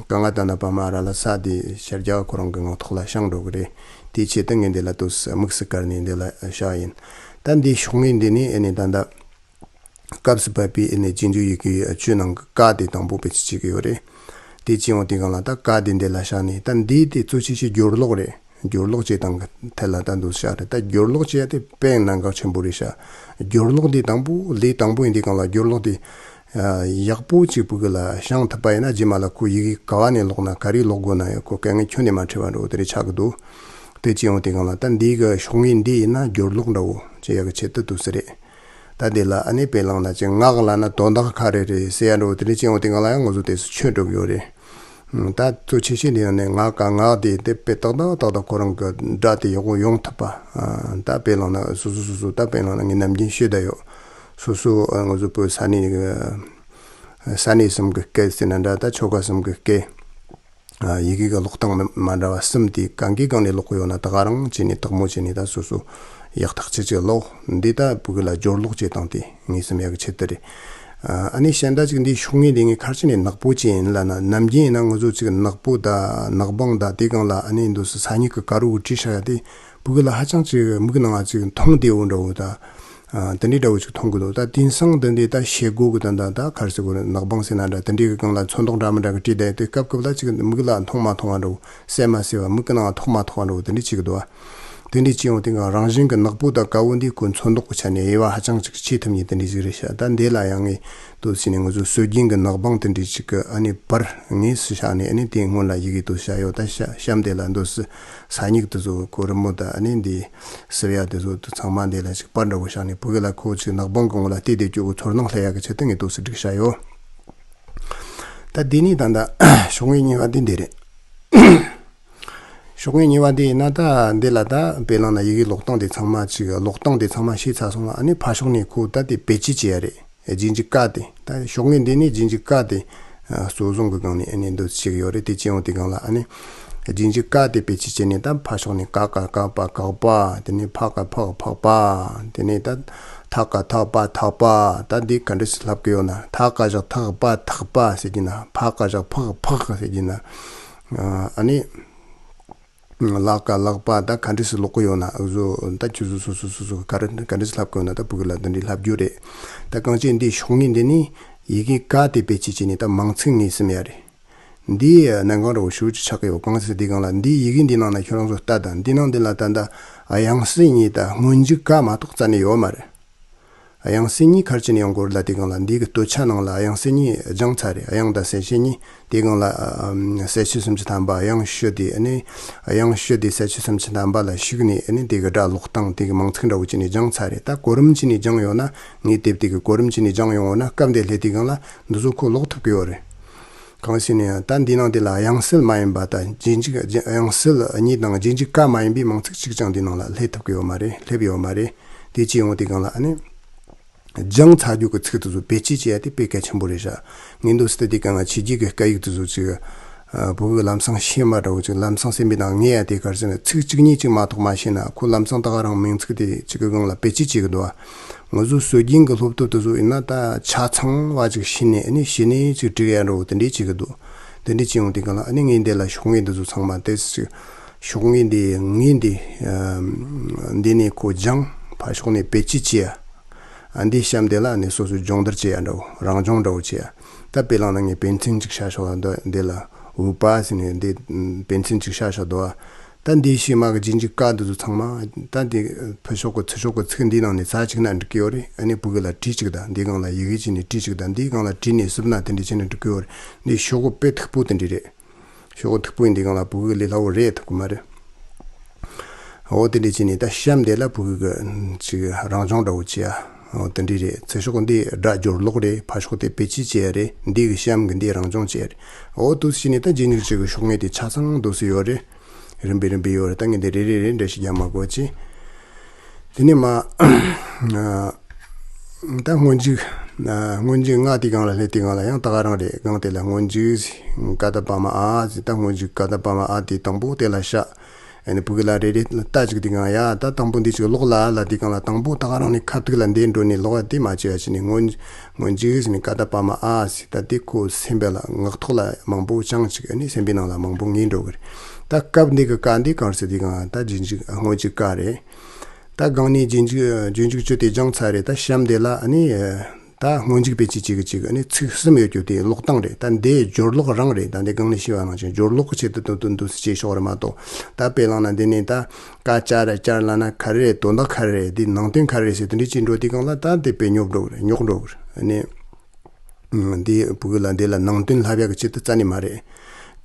ཀ་ང་ད་ན་པ་མ་ཨ་ར་ལ་ས་དེ་ཤར་རྒྱག་ཁོ་རང་གི་ངག་ཐོག་ལ་ཤང་འགྲོ་གི་རེད། དེའི་ཆེད་དུ་ངས་འདི་ལ་དུས་དམིགས་སུ་བཀར་ནས་འདི་ལ་བཞག་ཡིན། ད་འདི་ཤོག་ངོས་འདི་ནི་ཨ་ནི་ད་ད། སྐབས་སུ་བབས་པའི་ཨ་ནི་རྗེས་འཇུག་ཡི་གེ་བཅུ་ནང་གི་ཀ་དེ་དང་པོ་བེད་སྤྱོད་བྱེད་ཀྱི་ཡོད་རེད། དེ་ཅི་ཡོང་དེ་གང་ལ་ད་ཀ་དེ་འདི་ལ་བཞག་ནས་ད་འདི་དེ་གཙོ་ཆེ་ཤོས་སྦྱོར་ཀློག་རེད། སྦྱོར་ཀློག་བྱེད་སྟངས་ཀྱི་ཐད་ལ་ད་འདུག་བཞག་རེད། ད་སྦྱོར་ཀློག་བྱེད་ཡ་དེ་དཔེ་གནད་འགག་ཆེན་པོ་རེད་ཤག་སྦྱོར་ཀློག་འདི་དང་པོ་ལས་དང་པོ་ཡིན་དེ་གང་ལ་སྦྱོར་ཀློག་དེ་ཡག་པོ་གཅིག་བུ་གུ་ལ་བཤང་ཐུབ་པ་ཡིན་ན་རྗེས་མ་ལ་ཁོ་ཡི་གེ་ག་བ་ནས་ཀློག་ན་ག་རེ་ཀློག་དགོས་ན་ཡང་ཁོ་དཀའ་ངལ་ཁྱོན་ནས་མ་འཕྲད་པ་འདྲ་བོ་དེ་རེད་ཆགས་ཀྱི་འདུག་དེ་ཅི་ཡོང་དེ་གང་ལ་ད་འདི་གི་ཤོག་ངོས་འདི་ཡིན་ན་སྦྱོར་ཀློག་འདྲ་བོ་བྱེད་ཡག་གི་ཆེད་དུ་འདུག་སེ་རེད། ད་དེ་ལ་ཨ་ནི་དཔེ་བླངས་ན་ཅིག་ངག་ལ་ན་དོན་དག་ག་རེ་རེད་ཟེར་ཡ་འདྲ་བོ་དེ་འདྲ་ཅི་ཡོང་དེ་གང་ལ་ཡང་ང་ཚོ་དེ་སུ་ཆོས་འགྲོ་གི་ཡོད་རེད། ད་གཙོ་ཆེ་ཤོས་འདི་ཡང་ནས་ངག་ག་ངག་དེ་དེ་དཔེ་ཏག་ཏག་ཏག་ཏག་ཁོ་རང་གི་སྒྲ་དེ་ཡག་པོ་ཡོང་ཐུབ་པ། ད་དཔེ་བླངས་ན་སོ་སོ་སོ་སོ་ད་དཔེ་བླངས་ན་ངས་ནམ་རྒྱུན་ཤོད་བསྡད་ཡོད། སོ་སོ་ང་ཚོ་བོད་ས་གནས་ས་གནས་གསུམ་གི་སྐད་ཟེར་ན་འདྲ་ད་ཆོལ་ཁ་གསུམ་གི་སྐད། ཡི་གེ་གི་ཀློག་སྟངས་མི་མ་འདྲ་བ་གསུམ་དེ་གང་གི་སྒང་ནས་ཀློག་གི་ཡོད་ན་ད་ག་རང་བྱས་ནས་དག་མོ་བྱས་ནས་ད་སོ་སོ་ཡག་ཐག་ཆོད་ཅིག་ཀློག་འདི་ད་བུ་གུ་ལ་སྦྱོར་ཀློག་བྱེད་སྟངས་དེ་ངེས་སེམས་ཡག་གི་ཆེད་དུ་རེད། ཨ་ནི་གཞན་དག་ཅིག་འདིའི་ཤོག་ངོས་འདི་ངས་ག་རེ་བྱས་ནས་ནག་པོ་བྱས་ཡིན་ལབ་ན་ནམ་རྒྱུན་ཡིན་ན་ང་ཚོ་ཅིག་ནག་པོ་ད་ནག་པང་ད་དེ་སྒང་ལ་ཨ་ནི་འདུག་སེ་ས་སྨྱུག་གི་དཀར་པོ་བྲིས་བཞག་ཡ་དེ་བུ་གུ་ལ་ཧ་ཅང་ཅིག་མིག་ནང་ང་ཅིག་མཐོང་བདེ་བོ་འདྲ་བོ་ད། ཨ་དེ་འདྲའི་འདྲ་བོ་ཅིག་མཐོང་གི་འདུག་ད་དེང་སང་འདི་འདྲའི་ད་བྱེད་སྒོ་གི་ད་ད་ད་ག་རེ་ཟེར་དགོས་རེད། ནག་པང་ཟེར་ན་འདྲ་དེ་འདྲའི་གི་སྒང་ལ་ཚོན་མདོག་འདྲ་མི་འདྲ་གི་བྲིས་བསྡད་དེ་སྐབས་སྐབས་ལ་ཅིག་མིག་ལ་མཐོང་མ་མཐོང་བ་འདྲ་བོ་གསལ་མ་གསལ་བ་མིག་གི་ནང་ལ་ཐོགས་མ་ཐོགས་པ་འདྲ་བོ་དེ་འདྲའི་ཅིག་འདུག་དེ་འདྲའི་ཅི་ཡོང་དེ་གང་རང་བཞིན་གི་ནག་པོ་དང་དཀར་པོ་འདི་ཁོ་ཚོན་མདོག་གི་ཆ་ནས་དབྱེ་བ་ཧ་ཅང་ཅིག་ཕྱེ་ཐུབ་མཁན་དེ་འདྲའི་ཅིག་རེད་ཤག་ད་འདི་ལ་ཡང་ངས་དུ་ཟིན་ནས་ང་ཚོ་སྲོལ་རྒྱུན་གི་ནག་པང་དེ་འདྲའི་ཅིག་གི་ཨ་ནི་པར་ངེས་སུ་བཞག་ནས་ཨ་ནི་དེའི་སྔོན་ལ་ཡི་གེ་དུ་བཞག་ཡོད། ད་གཤམ་དེ་ལ་འདུག་སེ་ས་སྨྱུག་དེ་ཚོ་གོ་རི་མོ་དང་ཨ་ནི་འདི་སིབ་ཡ་དེ་ཚོ་དུ་ཚང་མ་འདི་ལ་ཅིག་པར་འདྲ་བོ་བཞག་ནས་བུ་གུ་ལ་ཁོ་ཅིག་ནག་པང་གི་ངོ་ལ་བལྟས་ཏེ་སྐྱོ་བོ་ཚོར་སྣང་སླེབས་ཡག་གི་ཆེད་དུ་ངས་འདུག་སེ་བསྒྲིགས་བཞག་ཡོད། ད་འདི་ནི་ད་ལྟ་ཤོག་ངོས་གཉིས་པ་འདི་འདི་རེད། ཤོག་ངོས་གཉིས་པ་འདི་ཡིན་ན་ད་འདི་ལ་ད་དཔེ་བླངས་ན་ཡི་གེ་ཀློག་སྟངས་དེ་ཚང་མ་ཅིག་ཀློག་སྟངས་དེ་ཚང་མ་ཤེས་ཚར་སོང་ལ་ཨ་ནི་ཕར་ཕྱོགས་ནས་ཁོ་ད་དེ་བེད་སྤྱོད་བྱེད་ཡ་རེད། རྗེས་འཇུག་ཀ་དེ་ད་ཤོག་ངོས་འདི་ནི་རྗེས་འཇུག་ཀ་དེ་གཙོ་བཟུང་གི་སྒང་ནས་ཨ་ནི་འདུག་ཅིག་ཡོད་རེད། དེ་ཅི་ཡོང་དེ་སྒང་ལ་ཨ་ནི་རྗེས་འཇུག་ཀ་དེ་བེད་སྤྱོད་བྱས་ནས་ད་ཕར་ཕྱོགས་ནས་ཀ་ཀ་ཀག་པ་ཀག་པ། དེ་ནས་ཕ་ཀ་ཕག་ཕག་པ། དེ་ནས་ད་ཐ་ཀ་ཐག་པ་ཐག་པ། ད་འདི་ག་འདྲ་སེ་ལབ་གི་ཡོད་ན་ཐ་ཀ་བཞག་ཐག་པ་ཐག་པ་ཟེར་གྱི་ན་ཕ་ཀ་བཞག་ཕག་ཕག་ཟེར་གྱི་ན། ཨ་ནི། ལག་ཀ་ལག་པ་ད་ག་འདྲ་སེ་ཀློག་གི་ཡོད་ན་ཨུ་ཟོ་ད་ཁྱོད་ཚོ་སོ་སོ་སོ་སོ་ག་རེ་ག་འདྲ་སེ་ལབ་གི་ཡོད་ན་ད་བུ་གུ་ལ་འདི་འདྲའི་ལབ་རྒྱུ་རེད། ད་གང་ཅི་འདི་ཤོག་ངོས་འདི་ནི་ཡི་གེ་ཀ་དེ་བེད་སྤྱོད་བྱས་ནས་ད་མང་ཚིག་ངེས་སེམས་ཡ་རེད། འདི་གནད་འགག་འདྲ་བོ་ཞེ་པོ་ཅིག་ཆགས་ཀྱི་ཡོད། གང་ཟེར་དེ་སྒང་ལ་འདི་ཡི་གེ་འདི་ནང་ན་ཁྱོད་རང་ཚོ་ལྟ་དང་འདི་ནང་འདི་ལ་ད་ད་དབྱངས་གསལ་གཉིས་ད་སྔོན་འཇུག་ཀ་མ་གཏོགས་རྩ་ནས་ཡོད་མ་རེད། དབྱངས་གསལ་གཉིས་ག་རེ་བྱས་ནས་ཡོང་དགོས་རེད་ལབ་དུས་སྒང་ལ། འདི་གི་སྟོད་ཆ་ནང་ལ་དབྱངས་གསལ་གཉིས་སྦྱངས་ཚར་རེད། དབྱངས་དང་གསལ་བྱེད་གཉིས། དེའི་སྒང་ལ་ཨམ་གསལ་བྱེད་སུམ་ཅུ་ཐམ་པ། དབྱངས་ཕྱི་དེ་ཨ་ནི་དབྱངས་ཕྱི་དེ་གསལ་བྱེད་སུམ་ཅུ་ཐམ་པ་ལ་ཞུགས་ནས། ཨ་ནི་དེ་གི་སྒྲ་ཀློག་སྟངས། དེ་གི་མིང་ཚིག་འདྲ་བོ་བྱས་ནས་སྦྱངས་ཚར་རེད། ད་གོ་རིམ་བྱས་ནས་སྦྱངས་ཡོད་ན། ངས་དེབ་དེ་གི་གོ་རིམ་བྱས་ནས་སྦྱངས་ཡོང་ཡོད་ན། སྐབས་འདིར་སླེབས་དུས་སྒང་ལ་འདི་ཚོ་ཁོ་ཀློག་ཐུབ་ཀྱི་ཡོད་རེད། གང་ཞིག་ནས་ད་འདི་ནང་དེ་ལ་དབྱངས་གསལ་མ་ཡིན་པ། ད་རྗེས་འཇུག་དབྱངས་གསལ་གཉིས་དང་རྗེས་འཇུག་ཀ་མ་ཡིན་པའི་མིང་ཚིག་གཅིག་ཀྱང་འདི་ནང་ལ་སླེབས་ཐུབ་ཀྱི་ཡོད་མ་རེད། སླེབས་ཡོད་མ་རེད། དེ་བྱས་ཡོང་དུས་སྒང་ལ་ཨ་ནི་སྦྱངས་ཚར་རྒྱུ་གི་ཚིག་དེ་ཚོ་བེད་སྤྱོད་བྱེད་ཡ་དེ་དཔེ་གལ་ཆེན་པོ་རེད་ཤག། ངས་འདུག་སེ་ལྟ་དུས་སྒང་ལ་ཕྱི་རྒྱལ་གི་སྐད་ཡིག་དེ་ཚོ་ཅིག་ཨ་བོད་ཡིག་ལམ་སང་ཤེས་མ་འདྲ་བོ་ཅིག། ལམ་སང་སེམས་པའི་ནང་ངེས་ཡ་དེ་ག་རེ་ཟེར་ན། ཚིག་གཅིག་གཉིས་གཅིག་མ་གཏོགས་མ་ཤེས་ན། ཁོ་ལམ་སང་ད་ག་རང་མིང་ཚིག་དེ་གཅིག་གི་སྒང་ལ་བེད་སྤྱོད་བྱེད་གི་འདུག་ཨ། ང་ཚོ་སྲོལ་རྒྱུན་གྱི་སློབ་དེབ་དེ་ཚོ་ཡིན་ན་ད་ཆ་ཚང་བ་ཅིག་ཤེས་ནས། ཨ་ནི་ཤེས་ནས་ཅིག་བྲིས་ཡ་འདྲ་བོ་དེ་འདྲས་བྱེད་གི་འདུག། དེ་འདྲས་བྱེད་ཡོང་དུས་སྒང་ལ་ཨ་ནི་ངས་འདི་ལ་ཤོག་ངོས་འདི་ཚོ་ཚང་མ་དེ་ཅིག། ཤོག་ངོས་འདི་ངས་འདི་ཨམ་འདི་ནས་ཁོ་སྦྱངས། ཕར་ཕྱོགས་ནས་བེད་སྤྱོད་བྱེད་ཡ། ཨ་འདི་གཤམ་དེ་ལ་ཨ་ནི་སོ་སོས་སྦྱོང་བརྡར་བྱེད་ཡ་འདྲ་བོ། རང་སྦྱོང་འདྲ་བོ་བྱེད་ཡ། ད་དཔེ་བླངས་ན་ངས་དཔེ་མཚོན་ཅིག་བཞག་ཆོག་ལ། འདི་འདི་ལ་འུ་པ་ཟེར་ནས་འདི་དཔེ་མཚོན་ཅིག་བཞག་ཆོག་འདུག་ཨ། ད་འདི་ཕྱི་མ་གི་རྗེས་འཇུག་ཀ་འདི་ཚོ་ཚང་མ་ད་འདི་ཕར་ཕྱོགས་གི་ཚུར་ཕྱོགས་གི་ཚིག་འདིའི་ནང་ནས་བཙལ་བཅུག་ན་འགྲིག་གི་ཡོད་རེད། ཨ་ནི་ཕྲུ་གུ་ལ་བྲིས་བཅུག་དང་། འདིའི་སྒང་ལ་ཡི་གེ་བྱས་ནས་བྲིས་བཅུག་དང་། འདིའི་སྒང་ལ་བྲིས་ནས་བསུབ་ན་དེ་འདྲ་བྱས་ན་འགྲིག་གི་ཡོད་རེད། འདི་ཤོག་གུ་དཔེ་མཐུག་པོ་དེ་འདྲ་རེད། ཤོག་གུ་མཐུག་པོ་ཡིན་དུས་སྒང་ལ་ཕྲུ་གུ་ལས་སླ་བོ་རེད་ཐུབ་གི་མ་རེད། འོ་དེ་འདྲ་བྱས་ནས་ད་གཤམ་དེ་ལ་ཕྲུ་གུ་གི་ཅིག་རང་སྦྱོང་འདྲ་བོ་བྱེད་ཡ། འོ་དེ་འདྲ་རེད། ཚུར་ཕྱོགས་འདི་སྒྲ་སྦྱོར་ཀློག་རེད། ཕར་ཕྱོགས་དེ་བེད་སྤྱོད་བྱེད་ཡ་རེད། འདི་གི་གཤམ་གི་འདི་རང་སྦྱོང་བྱེད་ཡ་རེད། འོ་འདུག་སེ་བྱས་ནས་ད་རྗེས་འཇུག་ཅིག་གི་ཤོག་ངོས་དེ་ཆ་ཚང་འདུག་སེ་ཡོད་རེད། རིམ་པས་རིམ་པས་ཡོད་རེད། ད་ངས་འདི་རེ་རེ་རེ་འགྲེལ་བཤད་རྒྱག་མ་དགོས་ཅི། དེ་ནས་མ་ད་སྔོན་འཇུག་ཨ་སྔོན་འཇུག་ལྔ་དེའི་སྒང་ལ་སླེབས་དུས་སྒང་ལ་ཡང་ད་ག་རང་རེད། སྒང་དེ་ལ་སྔོན་འཇུག་ཀ་ད་པ་མ་ཨ་ཟེར། ད་སྔོན་འཇུག་ཀ་ད་པ་མ་ཨ་དེ་དང་པོ་དེ་ལ་བཞག། ཨ་ནི་ཕྲུ་གུ་ལ་རེ་རེ་ལྟ་བཅུག་དུས་སྒང་། ཡ་ད་དང་པོ་འདི་ཅིག་ཀློག་ལ་ལབ་དུས་སྒང་ལ། དང་པོ་ད་ག་རང་ནས་ཁ་ཐུག་ལ་འདི་འགྲོ་ནས་ཀློག་ཡ་དེ་མ་བྱེད་ཡ་བྱས་ནས། སྔོན་སྔོན་འཇུག་ཟེར་ནས་ཀ་ད་པ་མ་ཨ་ཟེར། ད་དེ་ཁོ་སེམས་པ་ལ་ངག་ཐོག་ལ་མང་པོ་བཅངས་བཅུག། ཨ་ནི་སེམས་པའི་ནང་ལ་མང་པོ་ངེས་འགྲོ་གི་རེད། ད་སྐབས་འདི་གི་ཀ་འདི་གང་ཟེར་དུས་སྒང་ད་རྗེས་འཇུག་སྔོན་འཇུག་ཀ་རེད། ད་སྒང་ནས་རྗེས་འཇུག་རྗེས་འཇུག་བཅུ་དེ་སྦྱངས་ཚར་རེད། ད་གཤམ་དེ་ལ་ཨ་ནི་ད་སྔོན་འཇུག་བེད་སྤྱོད་བྱེད་གི་བྱེད་གི། ཨ་ནི་ཚིག་གསུམ་ཡོད་རྒྱུ་དེ་ཀློག་སྟངས་རེད། ད་འདི་སྦྱོར་ཀློག་རང་རེད། ད་འདི་སྒང་ནས་ཞུས་པ་ནང་བཞིན་སྦྱོར་ཀློག་གི་ཆེད་དུ་དོན་དུ་འདུག་སེ་བྱས་ཤོག་རེད་མ་གཏོགས། ད་དཔེ་བླངས་ན་འདི་ནས་ད་ཀ་ཅ་ར་ཅར་ལབ་ན་ག་རེ་རེད། དོན་དག་ག་རེ་རེད། འདི་ནང་དོན་ག་རེ་རེད་ཟེར་དེ་འདྲ་ཅིག་འགྲོ་དུས་སྒང་ལ་ད་འདི་དཔེ་རྙོག་འགྲོ་གི་རེད། རྙོག་འགྲོ་གི་རེད། ཨ་ནི། འདི་ཕྲུ་གུ་ལ་འདི་ལ་ནང་དོན་ལྷབ་ཡག་གི་ཆེད་དུ་རྩ་ནས་མ་རེད།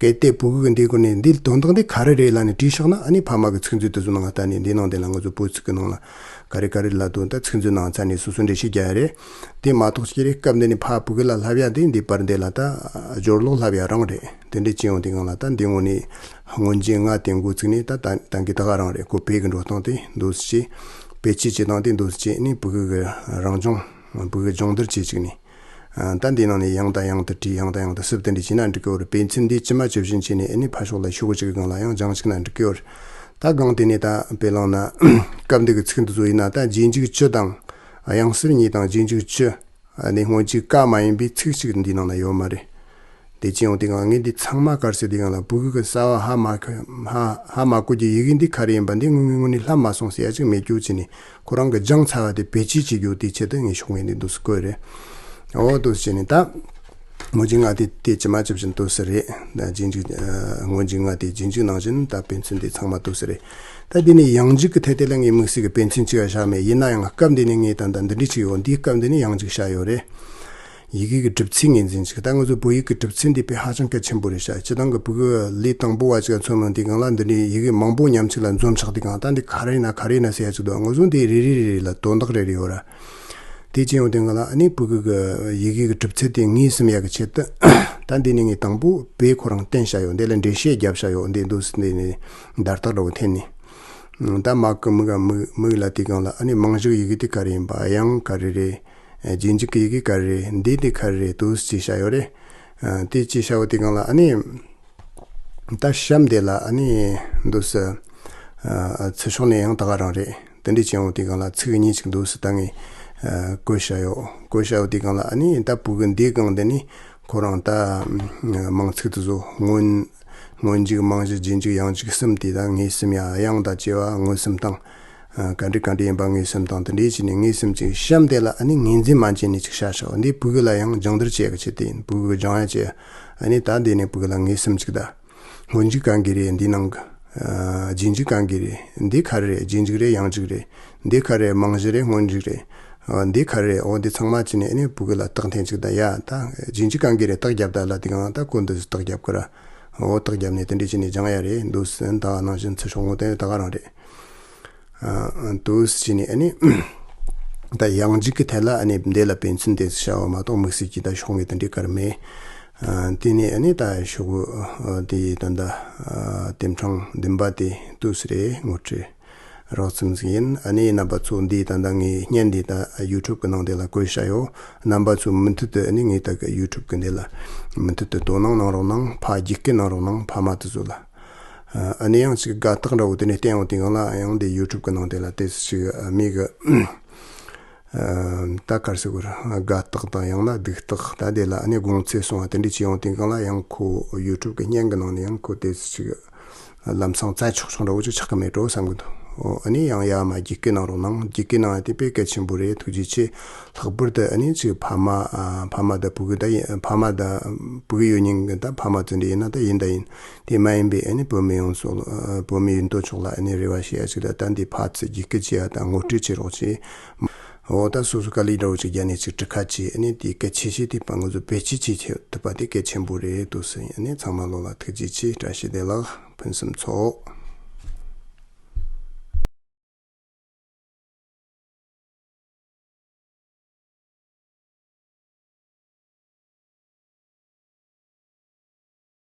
གལ་ཏེ་ཕྲུ་གུ་གི་འདི་སྒང་ནས་འདི་དོན་དག་འདི་ག་རེ་རེད་ལབ་ནས་དྲིས་བཞག་ན། ཨ་ནི་ཕ་མ་གི་ཚིག་མཛོད་དེ་ཚོ་ནང་ལ་ལྟ་ནས། འདི་ནང་འདི་ལ་ང་ཚོ་བོད་ཚིག་གི་ནང་ལ་ག་རེ་ག་རེ་ལབ་འདུག། ད་ཚིག་མཛོད་ནང་ཚར་ནས་སོ་སོ་འགྲེལ་བཤད་རྒྱག་ཡ་རེད། དེ་མ་གཏོགས་ཁྱེད་རེ་སྐབས་འདི་ནས་ཕ་ཕྲུ་གུ་ལ་ལྷབ་ཡ་དེ་འདི་པར་འདི་ལ་ད་སྦྱོར་ཀློག་ལྷབ་ཡ་རང་རེད། དེ་འདྲ་བྱས་ཡོང་དུས་སྒང་ལ་ད་འདི་སྔོན་ནས་སྔོན་འཇུག་ལྔ་དེ་འགོ་བཙུགས་ནས་ད་ད་ད་གི་ད་ག་རང་རེད། ཁོ་བེད་ཀྱི་འགྲོ་སྟངས་དེ་འདུག་སེ་བྱས། བེད་སྤྱོད་བྱེད་སྟངས་དེ་འདུག་སེ་བྱས། ཨ་ནི་ཕྲུ་གུ་གི་རང་སྦྱོང་། ཕྲུ་གུ་སྦྱོང་བརྡར་བྱེད་བཅུག་ནས། ཨ་ད་འདི་ནང་ནས་ཡང་དང་ཡང་དུ་བྲིས། ཡང་དང་ཡང་དུ་བསུབ། དེ་འདྲ་བྱས་ན་འགྲིག་གི་ཡོད་རེད། དཔེ་མཚོན་འདི་ཇི་མ་ཇི་བཞིན་བྱས་ནས། ཨ་ནི་ཕར་ཕྱོགས་ལ་ཤོག་གུ་གཅིག་གི་སྒང་ལ་ཡང་སྦྱངས་བཅུག་ན་འགྲིག་གི་ཡོད་རེད། ད་སྒང་དེ་ནས་ད་དཔེ་བླངས་ན་སྐབས་འདི་གི་ཚིག་འདི་ཚོ་ཡིན་ན། ད་རྗེས་འཇུག་བཅུ་དང་དབྱངས་གསལ་གཉིས་དང་རྗེས་འཇུག་བཅུ། ཨ་ནི་སྔོན་འཇུག་ཀ་མ་ཡིན་པའི་ཚིག་གཅིག་འདིའི་ནང་ན་ཡོད་མ་རེད། དེ་བྱས་ཡོང་དུས་སྒང་ངས་འདི་ཚང་མ་ག་རེ་ཟེར་དུས་སྒང་ལ། ཕྲུ་གུ་གི་གསར་བ་ཧ་མ་གོ་ཧ་ཧ་མ་གོ་རྒྱུ་ཡི་གེ་འདི་ག་རེ་ཡིན་པ་འདི་དངོས་དངོས་ནས་ལྷབ་མ་སོང་ཟེར་ཡ་ཅིག་མེད་རྒྱུ་བྱས་ནས། ཁོ་རང་གི་སྦྱངས་ཚར་བ་དེ་བེད་སྤྱོད་བྱེད་རྒྱུ་དེའི་ཆེད་དུ་ངས་ཤོག་ངོས་འདི་འདུག་སེ་བཀོད་རེད། འོ་འདུག་སེ་བྱས་ནས་ད་སྔོན་འཇུག་ལྔ་དེ་དེ་ཇི་མ་ཇི་བཞིན་འདུག་སེ་རེད། ད་རྗེས་འཇུག་ཨ་སྔོན་འཇུག་ལྔ་དེ་རྗེས་འཇུག་ནང་བཞིན་ད་དཔེ་མཚོན་དེ་ཚང་མ་འདུག་སེ་རེད། ད་འདི་ནས་ཡང་འཇུག་གི་ཐད་དེ་ལ་ངས་དམིགས་བསལ་གྱི་དཔེ་མཚོན་གཅིག་ཡང་བཞག་མེད། ཡིན་ན་ཡང་སྐབས་འདི་ནས་ངས་ད་ལྟ་འདི་འདྲ་ཅིག་ཡོད། འདིའི་སྐབས་འདི་ནས་ཡང་འཇུག་བྱས་ཡོད་རེད། ཡི་གེ་གི་གྲུབ་ཚུལ་ངོས་འཛིན་བྱེད། ད་ང་ཚོ་བོད་ཡིག་གི་གྲུབ་ཚུལ་འདི་དཔེ་ཧ་ཅང་གལ་ཆེན་པོ་རེད་ཤག། སྤྱིར་བཏང་གི་ཕྲུ་གུ་ལས་དང་པོ་བ་ཅིག་ལ་མཚོན་ཡོང་དུས་སྒང་ལ། འདི་འདྲའི་ཡི་གེ་མང་པོ་མཉམ་གཅིག་ལ་འཛོམས་ཆགས་དུས་སྒང་། ད་འདི་ག་རེ་ཡིན་ན་ག་རེ་ཡིན་ན་ཟེར་ཡ་ཅིག་འདུག། ང་ཚོ་འདི་རེ་རེ་རེ་རེ་ལ་དོན་དག་རེ་རེ་ཡོད་ར། དེ་བྱས་ཡོང་དུས་སྒང་ལ། ཨ་ནི་ཕྲུ་གུ་གི་ཡི་གེ་གི་གྲུབ་ཚུལ་དེ་ངོས་ཟིན་ཡ་གི་ཆེད་དུ། ད་འདི་ནས་ངས་དང་པོ་དཔེ་ཁོ་རང་བསྟན་བཞག་ཡོད། འདི་ལ་འགྲེལ་བཤད་བརྒྱབ་བཞག་ཡོད། འདི་འདུག་སེ་འདི་ནས་བརྡ་རྟགས་འདྲ་བོ་འཐེན་ནས། ད་མ་གི་མིག་ག་མིག་མིག་ལ་དེ་སྒང་ལ། ཨ་ནི་མིང་གཞི་ཡི་གེ་དེ་ག་རེ་ཡིན་པ། དབྱངས་ག་རེ་རེད། རྗེས་འཇུག་གི་ཡི་གེ་ག་རེ་རེད། འདི་དེ་ག་རེ་རེད། འདུག་སེ་བྱས་བཞག་ཡོད་རེད། ཨ་དེ་བྱས་བཞག་ཡོད་དེ་སྒང་ལ། ཨ་ནི་ད་གཤམ་དེ་ལ་ཨ་ནི་འདུག་སེ་ཨ་ཚུར་ཕྱོགས་ནས་ཡང་ད་ག་རང་རེད། དེ་འདྲ་བྱས་ཡོང་དེ་སྒང་ལ་ཚིག་གཉིས་ཅིག་འདུག་སེ་ད་ངས་ཨ་བཀོད་བཞག་ཡོད། བཀོད་བཞག་ཡོད་དེ་སྒང་ལ། ཨ་ནི་ད་ཕྲུ་གུ་འདི་སྒང་དེ་ནི་ཁོ་རང་ད་མིང་ཚིག་དེ་ཚོ་སྔོན་སྔོན་འཇུག་མིང་གཞི་རྗེས་འཇུག་ཡང་འཇུག་གསུམ་དེ་ད་ངོས་ཟིན་ཡ། དབྱངས་དང་བཅས་པ་ངོས་ཟིན་སྟངས། ཨ་ག་འདྲ་ག་འདྲ་ཡིན་པ་ངོས་ཟིན་སྟངས་དེ་འདྲ་བྱས་ནས་ངོས་ཟིན་བྱས། གཤམ་དེ་ལ་ཨ་ནི་ངོས་འཛིན་མ་བྱས་ནས་ཅིག་བཞག་བཞག། འདི་ཕྲུ་གུ་ལ་ཡང་སྦྱོང་བརྡར་བྱེད་ཡག་གི་ཆེད་དུ་ཡིན། ཕྲུ་གུ་གི་སྦྱང་ཡ་བྱེད་ཡ། ཨ་ནི་ད་འདི་ནས་ཕྲུ་གུ་ལ་ངོས་ཟིན་ཅིག་ད། སྔོན་འཇུག་གང་གི་རེད། འདི་ནང་གི་ཨ་རྗེས་འཇུག་གང་གི་རེད། འདི་ག་རེ་རེད། རྗེས་འཇུག་རེད། ཡང་འཇུག་རེད། འདི་ག་རེ་རེད། མིང་གཞི་རེད། སྔོན་འཇུག་རེད། འོ་འདི་ག་རེ། འོ་འདི་ཚང་མ་བྱས་ནས་ཨ་ནི་ཕྲུ་གུ་ལ་རྟགས་འཐེན་ཅིག་ད་ཡ་ད་རྗེས་འཇུག་གང་གི་རེད། རྟགས་རྒྱབ་ད་ལ་དེ་གང་ད་གོ་འདི་རྟགས་རྒྱབ་གི་ར། འོ་རྟགས་རྒྱབ་ནས་དེ་འདྲས་བྱས་ནས་སྦྱང་ཡ་རེད། འདུག་སེ་ད་ནང་བཞིན་ཚུར་ཤོག་ངོ་དེ་ད་ག་རང་རེད། ཨ་འདུག་སེ་བྱས་ནས་ཨ་ནི་ད་ཡང་འཇུག་གི་ཐད་ལ་ཨ་ནི་འདི་ལ་དཔེ་མཚོན་དེ་ཚོ་བྱ་བ་མ་གཏོགས་དམིགས་བསལ་གྱི་ད་ཤོག་ངོས་དེ་འདྲས་ག་རེ་མེད། ཨ་དེ་ནས་ཨ་ནི་ད་ཤོག་གུ་དེ་ད་ད་ཨ་དེབ་ཕྲེང་བདུན་པ་དེ་འདུག་སེ་རེད། ངོ་སྤྲོད་རགས་ཙམ་ཟིག་ཡིན། ཨ་ནི་རྣམ་པ་ཚོ་འདི་ད་ལྟ་ངའི་བརྙན་འདི་ད་ཡུ་ཊུབ་གི་ནང་དེ་ལ་བཀོད་བཞག་ཡོད། རྣམ་པ་ཚོ་མུ་མཐུད་དུ་ཨ་ནི་ངའི་ད་གི་ཡུ་ཊུབ་གི་འདི་ལ་མུ་མཐུད་དུ་དོ་སྣང་གནང་རོགས་གནང་། ཕ་རྒྱུགས་སྐུལ་གནང་རོགས་གནང་། ཕ་མ་དེ་ཚོ་ལ། ཨ་ནི་ཡང་ཅིག་དགའ་རྟགས་འདྲ་བོ་དེ་ནས་བསྟན་ཡོང་དུས་སྒང་ལ་ཡང་འདི་ཡུ་ཊུབ་གི་ནང་དེ་ལ་དེ་ཅིག་མི་གི་ཨ་ད་ག་རེ་ཟེར་དགོས་རེད། དགའ་རྟགས་དང་ཡང་ན་སྡིག་རྟགས་ད་དེ་ལ་ཨ་ནི་དགོངས་ཚུལ་གསུང་བ་དེ་འདྲ་བྱས་ཡོང་དུས་སྒང་ལ་ཡང་ཁོ་ཡུ་ཊུབ་གི་བརྙན་གི་ནང་ནས་ཡང་ཁོ་དེ་ཅིག་ལམ་སང་བཙལ་ཆོག་ཆོག་འདྲ་བོ་ཅིག་ཆགས་ཀྱི་མེད་འགྲོ་བསམ་གི་འདུག་འོ་ཨ་ནི་ཡང་ཡར་མར་རྒྱུགས་སྐུལ་གནང་རོགས་གནང་། རྒྱུགས་སྐུལ་གནང་ཡ་དེ་དཔེ་གལ་ཆེན་པོ་རེད། ཐུགས་རྗེ་ཆེ། ལྷག་པར་དུ་ཨ་ནི་ཅིག་ཕ་མ་ཨ་ཕ་མ་དང་ཕྲུ་གུ་ད་ཡིན། ཕ་མ་དང་ཕྲུ་གུ་ཡོད་མཁན་གི་ད་ཕ་མ་དེ་འདྲ་ཡིན་ན་ད་ཡིན་ད་ཡིན། དེ་མ་ཡིན་པའི་ཨ་ནི་བུད་མེད་ཡོངས་སུ་ཨ་བུད་མེད་ཡིན་དོ་ཅོག་ལ་ཨ་ནི་རེ་བ་བྱེད་ཡ་ཅིག་ལ་ད་འདི་ཕར་ཚུར་རྒྱུགས་སྐུལ་བྱེད་ཡ་དང་ངོ་སྤྲོད་བྱེད་རོགས་བྱེད། འོ་ད་སོ་སོ་དཀའ་ལས་འདྲ་བོ་ཅིག་རྒྱབ་ནས་ཅིག་གྲུ་ཁ་བྱས་ཨ་ནི་དེ་གལ་ཆེ་ཤོས་དེ་ཕར་ང་ཚོ་བེད་སྤྱོད་བྱེད་ཐུབ་པ་དེ་གལ་ཆེན་པོ་རེད་འདུག་ཟེར། ཨ་ནི་ཚང་མ་ལོ་ལ་ཐུགས་རྗེ་ཆེ། བཀྲ་ཤིས་བདེ་ལེགས། ཕུན་སུམ་ཚོགས།